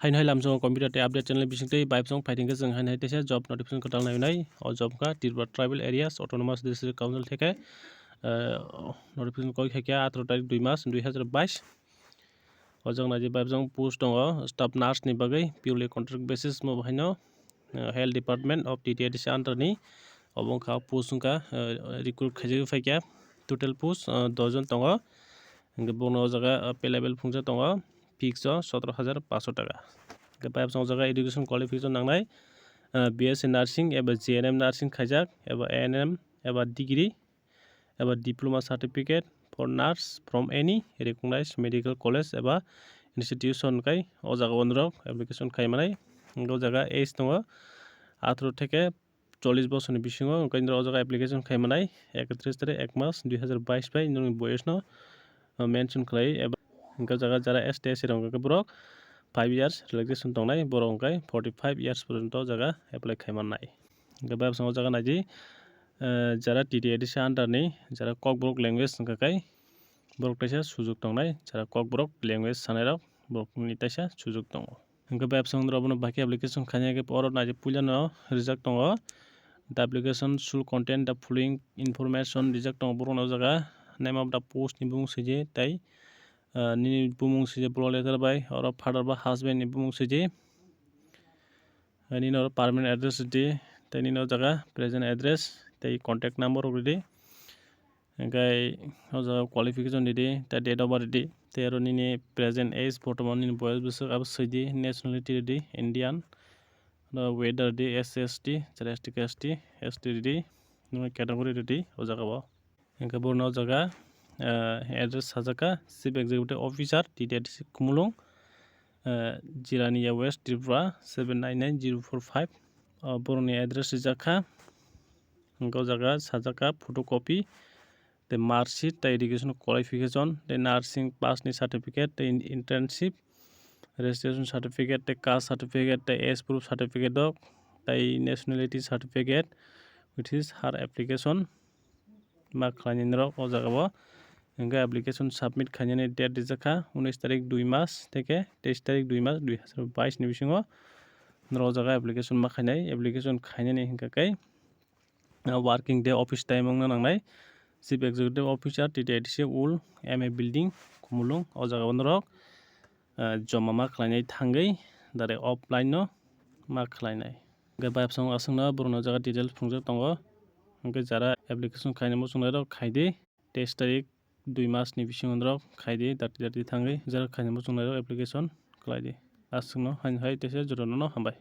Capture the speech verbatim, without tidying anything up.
Haino hai lamsongo computer tei update channel bisingtwi vibe song fighting khe chwng haino hai teisa job notification kwtal nainai. O job wngkha Tripura Tribal Areas Autonomous District Council theke, eh, notification koi khaikha atharoh tarik dui mas dui hazar bais. O jagao naidi vibe song post tongo staff nurse ni bagwi purely contract basis mo haino, eh, Health Department of T T A D C under ni obo wngkha post wngkha, eh, recruit khaijagwi phaikha. Total post, eh, dos jon tongo. Hingke bono o jaga, ah, pay level phungjak tongo, fix o sotoro hajar paso taka. Hingke bai bosong o jaga education qualification nangnai, ah, B S C nursing eba G N M nursing khaijak, eba A N M, eba degree, eba diploma certificate for nurse from any recognized medical college eba institution kai o jaga o norok application khai manai. Hingke o jaga age tongo atharo theke chollish bosorni bisingo, hingke norok o jaga application khai manai, ekatris tarik ek mas dui hazar bais bai norokni boyosno, uh, mention khlai, eba hingke o jaga jara S T S C rok hingke borok five years relaxation tongnai, borok hingke forty five years porjonto o jaga apply khai mannai. Hingke bai bosong o jaga naidi, uh, jara T T A D C under ni jara Kokborok language hingka kai borok teisa sujuk tongnai, jara Kokborok language sanai rok borokni teisa sujuk tongo. Hingke bai bosong rok bono bai khe application khainai khe oro naidi puilano rijak tongo. The application should contain the following information rijak tongo borokno o jaga: name of the post ni bumung swijak tei, ah, nini bumung swijak block letter bai oro father ba husband ni bumung swijak, nini oro permanent address ridi tei nini o jaga present address tei contact number rok ridi. Hingke o jaga qualification ridi, tei date of birth ridi, tei aro nini present age, bortoman nini boyos bwswk abo swidi, nationality ridi, Indian, aro whether ridi S C S T, jara S T K S T, S T ridi, nini category ridi o jaga o. Hingke borokno o jaga, eh, address sajak kha, Chief Executive Officer, T T A D C Khumulwng, eh, Jirania West, Tripura, seven nine nine zero four five. O borokni address rijak kha, hingke o jaga sajak kha photocopy, tei marksheet, tei education qualification, tei nursing pass ni certificate, tei in-, internship, registration certificate, tei caste certificate, tei age proof certificate rok, tei nationality certificate, which is her application ma khlainai norok o jaga o. Hingke application submit khainani date rijak kha unis tarik dui mas theke teis tarik dui mas dui hazar bais ni bisingo norok o jaga application ma khainai. Application khainani hingka khe, ah, working day office time wngna nangnai. Chief Executive Officer, T T A D C, Old M A Building, Khumulwng, o jaga o norok, ah, joma ma khlainai thangwi direct offline no ma khlainai. Hingke bai bosong aswkno borokno o jaga details phungjak tongo. Hingke jara application khainai muchungnai rok khaidi, teis tarik dui mas ni bisingo norok khaidi, dati dati thangwi jara khainai muchungnai rok application khlaidi. Aswkno haino hai teisa jotono no hambai.